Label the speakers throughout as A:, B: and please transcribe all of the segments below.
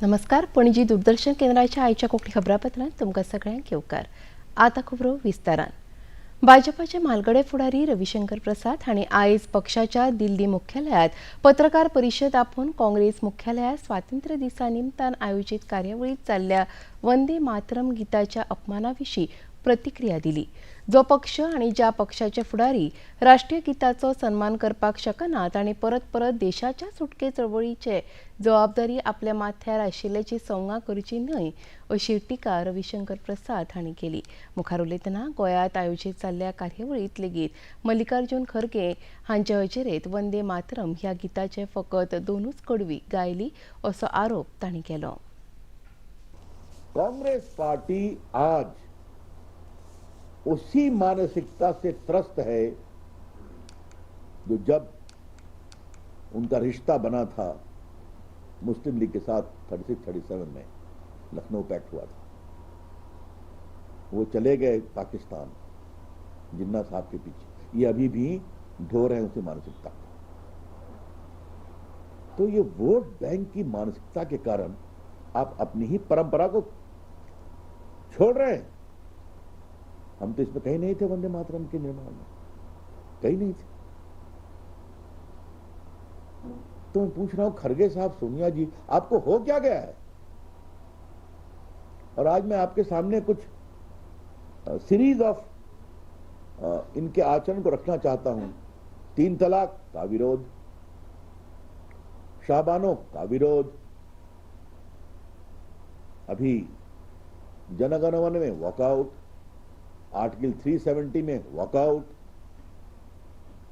A: नमस्कार, पणजी दूरदर्शन केंद्राच्या आयच्या कोंकणी खबरापत्रांत तुमकां सगळ्यांक येवकार. आतां खबरो विस्तारान. भाजपाचे म्हालगडे फुडारी रविशंकर प्रसाद हांणी आयज पक्षाच्या दिल्ली मुख्यालयात पत्रकार परिशद आपोवन काँग्रेस मुख्यालयात स्वातंत्र्य दिसा निमतान आयोजीत कार्यावळीत जाल्ल्या वंदे मातरम गीताच्या अपमाना विशीं प्रतिक्रिया दिली. जो पक्ष आनी ज्या पक्षाचे फुडारी राष्ट्रीय गीताचो सन्मान करपाक शकनात आनी परत परत देशाच्या सुटके चळवळीचे जबाबदारी आपल्या माथ्यार आशिल्ल्याची संवंगां करची न्हय, अशी टिका रविशंकर प्रसाद हांणी केली. मुखार उलयतना गोंयांत आयोजीत जाल्ल्या कार्यावळींत लेगीत मल्लिकार्जुन खरगे हांचे हजेरेंत वंदे मातरम ह्या गीताचे फकत दोनूच कडवी गायली, असो आरोप तांणी केलो.
B: कांग्रेस पार्टी आज उसी मानसिकता से त्रस्त है जो जब उनका रिश्ता बना था मुस्लिम लीग के साथ 36 37 में लखनऊ पैक्ट हुआ था. वो चले गए पाकिस्तान जिन्ना साहब के पीछे. ये अभी भी ढो रहे हैं उसी मानसिकता को. तो ये वोट बैंक की मानसिकता के कारण आप अपनी ही परंपरा को छोड़ रहे हैं. हम तो इसमें कहीं नहीं थे, वंदे मातरम के निर्माण में कहीं नहीं थे. तो मैं पूछ रहा हूं, खरगे साहब, सोनिया जी, आपको हो क्या गया है? और आज मैं आपके सामने कुछ सीरीज ऑफ इनके आचरण को रखना चाहता हूं. तीन तलाक का विरोध, शाहबानो का विरोध, अभी जनगणमन में वॉकआउट, आर्टिकल 370 में वॉकआउट.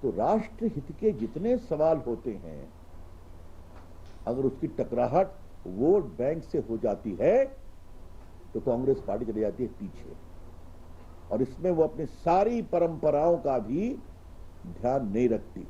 B: तो राष्ट्र हित के जितने सवाल होते हैं, अगर उसकी टकराहट वोट बैंक से हो जाती है तो कांग्रेस पार्टी चली जाती है पीछे और इसमें वो अपनी सारी परंपराओं का भी ध्यान नहीं रखती.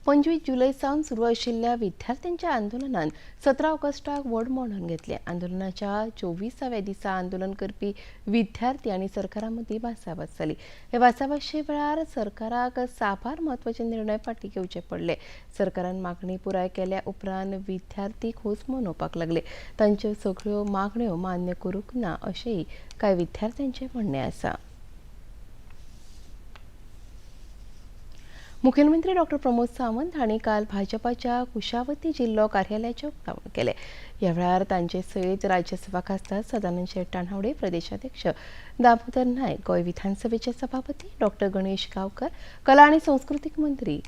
A: 25 जुलय सावन सुरू आशिल्ल्या विद्यार्थ्यांच्या आंदोलनान 17 ऑगस्टाक व्हड मोडण घेतलें. आंदोलनाच्या 24व्या दिसा आंदोलन करपी विद्यार्थी आनी सरकारा मदीं भासाभास जाली. हे भासाभाशे वेळार सरकाराक साबार म्हत्वाचे निर्णय फाटीं घेवचे पडले. सरकारान मागणी पुराय केल्या उपरांत विद्यार्थी खोस मनोवपाक लागले. तांच्यो सगळ्यो मागण्यो मान्य करूंक ना, अशेंय कांय विद्यार्थ्यांचें म्हणणें आसा. मुखेलमंत्री डॉक्टर प्रमोद सावंत हांणी काल भाजपाच्या कुशावती जिल्लो कार्यालयाचें उक्तावण केलें. ह्या वेळार तांचे सयत राज्यसभा खासदार सदानंद शेट तानावडे, प्रदेशाध्यक्ष दामोदर नायक, गोंय विधानसभेचे सभापती डॉक्टर गणेश गांवकर, कला आनी संस्कृतीक मंत्री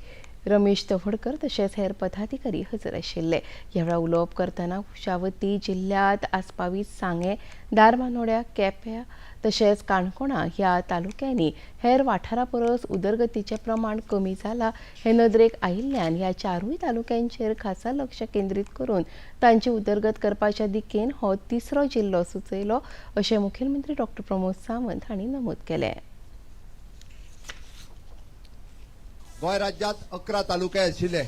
A: रमेश तवडकर तशेंच हेर पदाधिकारी हजर आशिल्ले. ह्या वेळार उलोवप करतना कुशावती जिल्ल्यांत आस्पावीत सांगें, धारबांदोड्या, केप्यां तशेंच काणकोणा ह्या तालुक्यांनी हेर वाठारा परस उदरगतीचें प्रमाण कमी जालां हें नदरेक आयिल्ल्यान ह्या चारूय तालुक्यांचेर खासा लक्ष केंद्रीत करून तांची उदरगत करपाच्या दिकेन हो तिसरो जिल्लो सुचयलो, अशें मुखेलमंत्री डॉक्टर प्रमोद सावंत हांणी नमूद केलें.
C: गोंय राज्यात 11 तालुके आशिल्ले.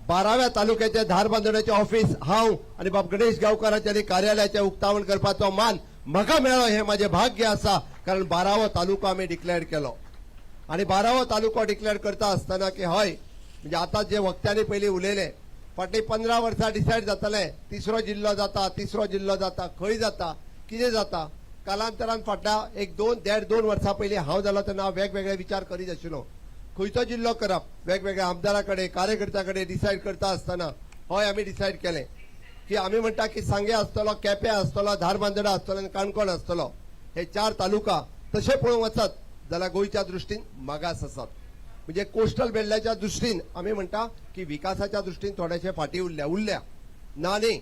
C: 12व्या तालुक्याचे धारबांदोड्याचे ऑफिस हांव आनी बाब गणेश गांवकाराच्या आनी कार्यालयाचें उक्तावण करपाचो मान म्हाका मेळ्ळो, हें म्हाजें भाग्य आसा. कारण 12वो तालुको आमी डिक्लेअर केलो आनी 12वो तालुको डिक्लेअर करता आसतना की हय, म्हणजे आतां जे वक्त्यांनी पयलीं उलयले, फाटलीं 15 वर्सां डिसायड जातालें तिसरो जिल्लो जाता, तिसरो जिल्लो जाता, खंय जाता, कितें जाता. कालांतरान फाटल्या एक दोन देड दोन वर्सां पयलीं हांव जालो तेन्ना हांव वेगवेगळे विचार करीत आशिल्लो, खंयचो जिल्लो करप. वेगवेगळ्या आमदारा कडेन, कार्यकर्त्या कडेन डिसायड करता आसतना हय आमी डिसायड केलें की आमी म्हणटा की सांगें आसतलो, केपें आसतलो, धारबांदोडा आसतलो आनी काणकोण आसतलो. हे 4 तालुका तशें पळोवंक वचत जाल्यार गोंयच्या दृश्टीन मागास आसात. म्हणजे कोस्टल बेल्ल्याच्या दृश्टीन आमी म्हणटा की विकासाच्या दृश्टीन थोडेशे फाटीं उरल्या ना न्ही.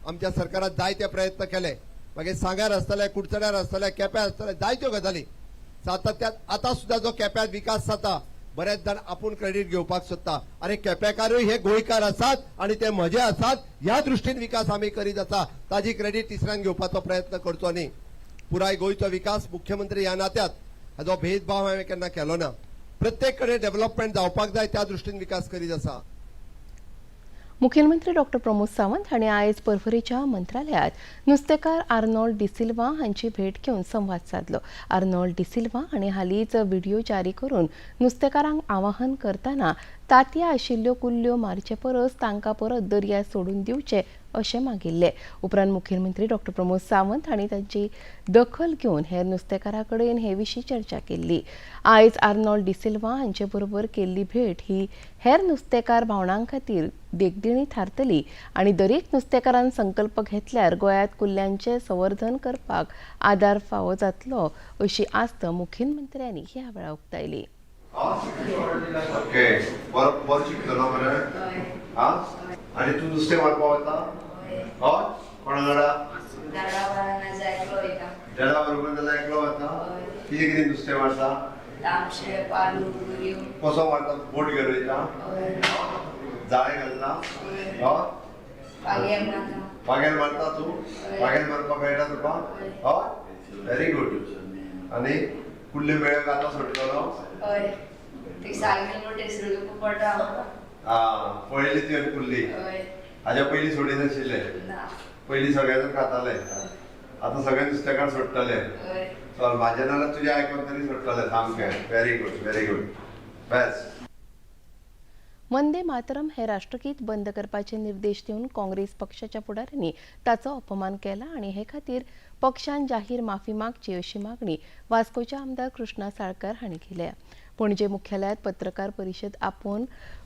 C: आमच्या सरकारान जायते प्रयत्न केले. मागीर सांग्यार आसतले, कुडचड्यार आसतले, केप्यां आसतले, जायत्यो गजाली सातत्यात. आतां सुद्दां जो केप्यांत विकास जाता, बरेच जाण आपूण क्रेडीट घेवपाक सोदता. अरे, केपेकारूय हे गोंयकार आसात आनी ते म्हजे आसात, ह्या दृश्टीन विकास आमी करीत आसा. ताजी क्रेडीट तिसऱ्यान घेवपाचो प्रयत्न करचो न्ही. पुराय गोंयचो विकास मुख्यमंत्री ह्या नात्यात हाजो भेदभाव हांवें केन्ना केलो ना. प्रत्येक कडेन डेव्हलपमेंट जावपाक जाय त्या दृश्टीन विकास करीत आसा.
A: मुखेलमंत्री डॉक्टर प्रमोद सावंत हांणी आयज पर्वरेच्या मंत्रालयात नुस्तेकार आर्नोल्ड डिसिल्वा हांची भेट घेवन संवाद सादलो. आर्नोल्ड डिसिल्वा हांणी हालींच व्हिडिओ जारी करून नुस्तेकारांक आवाहन करतना तांतयां आशिल्ल्यो कुल्ल्यो मारचे परस तांकां परत दर्या सोडून दिवचे अशें मागिल्लें. उपरांत मुखेलमंत्री डॉक्टर प्रमोद सावंत हांणी तांची दखल घेवन हेर नुस्तेकारां कडेन हे विशीं चर्चा केल्ली. आयज आर्नोल्ड डिसिल्वा हांचे बरोबर केल्ली भेट ही हेर नुस्तेकार भावणां खातीर देखदिणी थारतली आनी दरेक नुस्तेकारान संकल्प घेतल्यार गोंयांत कुल्ल्यांचें संवर्धन करपाक आदार फावो जातलो अशी आस्त मुखेलमंत्र्यांनी ह्या वेळार उक्तायली.
D: ओके, बरो बरो शिकतलो मरे. आं, आनी तूं नुस्तें मारपा वता? हय. कोणा वांगडा? डेडा बरोबर जाल्यार एकलो वता? कितें कितें नुस्तें मारता?
E: तामशे, पालू, गुरयो.
D: कसो मारता? बोट घेवन वयता? जाळें घालता? हय.
E: पागेर मारता.
D: वागेर मारता तूं? वागेर मारपाक मेळटा तुका? हय, व्हेरी गुड. आनी कुल्ल्यो मेळ्ळ्यो आतां सोडटलो?
E: हय, ती सारकी मोटे सोडूंक पडटा.
D: आं, पळयली तुवें कुल्ली?
E: हय.
D: हाज्या पयलीं सोडिनाशिल्ले?
E: ना.
D: पयलीं सगळे जाण खाताले, आतां सगळे नुस्तेकार सोडटले.
E: हय.
D: चल, म्हाजें नाल्यार तुजें आयकून तरी सोडटले सामकें. Very good, very good, best.
A: Vande Mataram हे राष्ट्रगीत बंद करपाचे निर्देश दिवन काँग्रेस पक्षाच्या फुडाऱ्यांनी ताचो अपमान केला आनी हे खातीर पक्षान जाहीर माफी मागची अशी मागणी वास्कोचे आमदार कृष्णा साळकार हांणी केल्या. पणजे मुख्यालयात पत्रकार परिशद आपोवन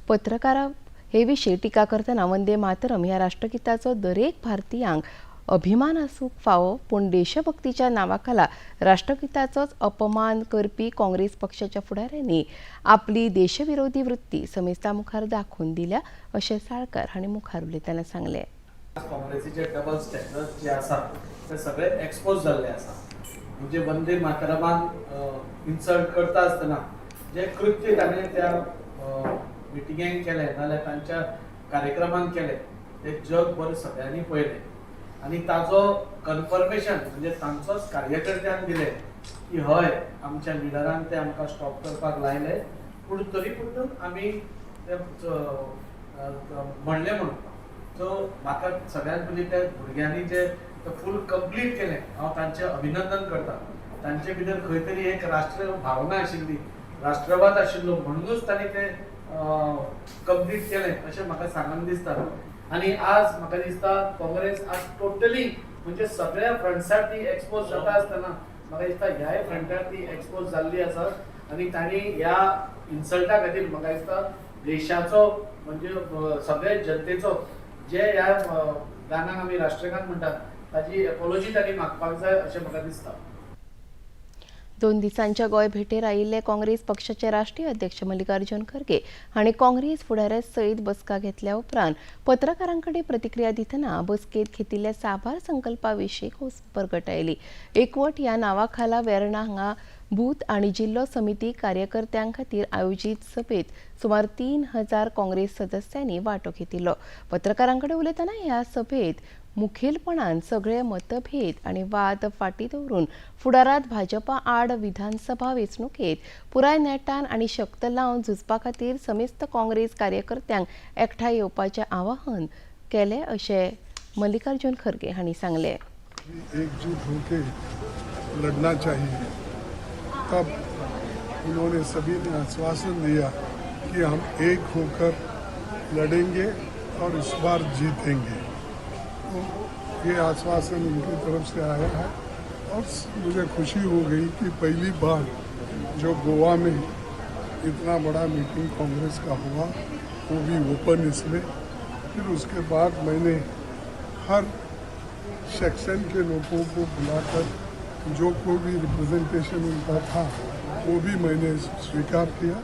A: पत्रकारां हे विशीं टिका करतना वंदे मातरम ह्या राष्ट्रगीताचो दरेक भारतीयांक अभिमान आसूंक फावो, पूण देशभक्तीच्या नांवाखाला राष्ट्रगीताचोच अपमान करपी काँग्रेस पक्षाच्या फुडाऱ्यांनी आपली देशविरोधी वृत्ती समेस्तां मुखार दाखोवन दिल्या अशें साळकार हांणी मुखार उलयतना सांगलें.
F: काँग्रेसीचे डबल स्टँडर्ड जे आसा ते सगळे एक्सपोज जाल्ले आसा. म्हणजे वंदे मातरमान इन्सल्ट करता आसतना जे कृत्य ताणें त्या मिटिंगेक केलें नाजाल्यार तांच्या कार्यक्रमान केलें तें जगभर सगळ्यांनी पळयलें आनी ताजो कन्फर्मेशन म्हणजे तांचोच कार्यकर्त्यान दिलें की हय, आमच्या लिडरान ते आमकां स्टॉप करपाक लायले, पूण तरी पूण आमी ते म्हणलें म्हणून. सो म्हाका सगळ्यांत पयलीं त्या भुरग्यांनी जे फूल कंप्लीट केलें हांव तांचें अभिनंदन करता. तांचे भितर खंय तरी एक राष्ट्र भावना आशिल्ली, राष्ट्रवाद आशिल्लो, म्हणुनूच तांणी तें कंप्लीट केलें अशें म्हाका सांगन दिसता. आनी आज म्हाका दिसता काँग्रेस आज टोटली म्हणजे सगळ्या फ्रंट्सार ती एक्सपोज जाता आसतना म्हाका दिसता ह्याय फ्रंटार ती एक्सपोज जाल्ली आसा आनी तांणी ह्या इन्सल्टा खातीर म्हाका दिसता देशाचो म्हणजे सगळे जनतेचो जे ह्या गानाक आमी राष्ट्रगान म्हणटात ताजी एपोलॉजी तांणी मागपाक जाय अशें म्हाका दिसता.
A: 2 दिसांच्या गोंय भेटेर आयिल्ले काँग्रेस पक्षाचे राष्ट्रीय अध्यक्ष मल्लिकार्जुन खरगे हांणी काँग्रेस फुडाऱ्या सयत बसका घेतल्या उपरांत पत्रकारां कडेन प्रतिक्रिया दितना बसकेंत घेतिल्ल्या साबार संकल्पा विशीं खोस परगटायली. एकवट ह्या नांवाखाला वेर्णा हांगा बूथ आनी जिल्लो समिती कार्यकर्त्यां खातीर आयोजीत सभेत सुमार 3000 काँग्रेस सदस्यांनी वांटो घेतिल्लो. पत्रकारां कडेन उलयतना ह्या सभेत मुखेलपणान सगळे मतभेद आनी वाद फाटीं दवरून फुडारांत भाजपा आड विधानसभा वेंचणुकेंत पुराय नेटान आनी शक्त लावन झुजपा खातीर समेस्त काँग्रेस कार्यकर्त्यांक एकठांय येवपाचें आवाहन केलें अशें मल्लिकार्जुन खरगे हांणी सांगलें.
G: एकजुट होके लड़ना चाहिए, तब उन्होंने सभी ने आश्वासन दिया कि हम एक होकर लड़ेंगे और इस बार जीतेंगे. तो ये आश्वासन उनकी तरफ से आया है और मुझे खुशी हो गई कि पहली बार जो गोवा में इतना बड़ा मीटिंग कांग्रेस का हुआ, वो भी ओपन इसमें. फिर उसके बाद मैंने हर सेक्शन के लोगों को बुलाकर जो कोई भी रिप्रेजेंटेशन उनका था वो भी मैंने स्वीकार किया.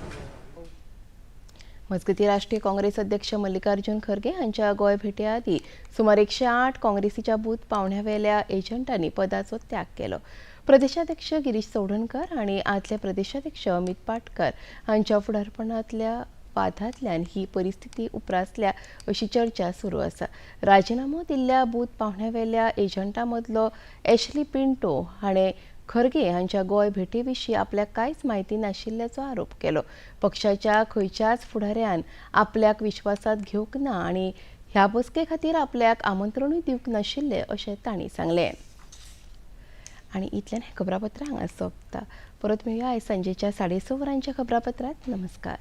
A: मजगतीं राष्ट्रीय काँग्रेस अध्यक्ष मल्लिकार्जुन खरगे हांच्या गोंय भेटे आदीं सुमार 108 काँग्रेसीच्या बूथ पावंड्यावेल्या एजंटांनी पदाचो त्याग केलो. प्रदेशाध्यक्ष गिरीश चोडणकर आनी आदले प्रदेशाध्यक्ष अमित पाटकर हांच्या फुडारपणांतल्या वादांतल्यान ही परिस्थिती उप्रासल्या अशी चर्चा सुरू आसा. राजिनामो दिल्ल्या बूथ पावंड्यावेल्या एजंटां मदलो एशली पिंटो हाणें खरगे हांच्या गोंय भेटे विशीं आपल्याक कांयच म्हायती नाशिल्ल्याचो आरोप केलो. पक्षाच्या खंयच्याच फुडाऱ्यान आपल्याक विश्वासांत घेवंक ना आनी ह्या बसके खातीर आपल्याक आमंत्रणूय दिवंक नाशिल्लें अशें तांणी सांगलें. आनी इतल्यान हें खबरापत्र हांगा सोंपता. परत मेळया आयज सांजेच्या 6:30 वरांच्या खबरापत्रांत. नमस्कार.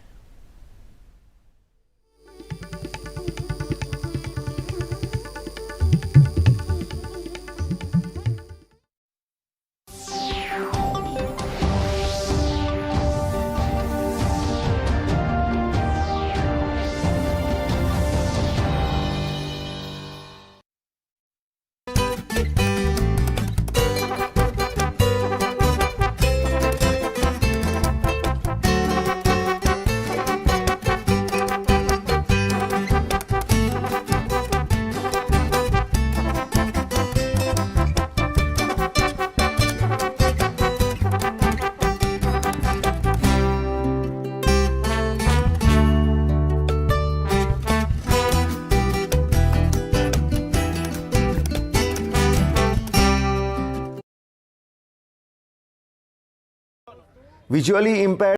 H: Visually impaired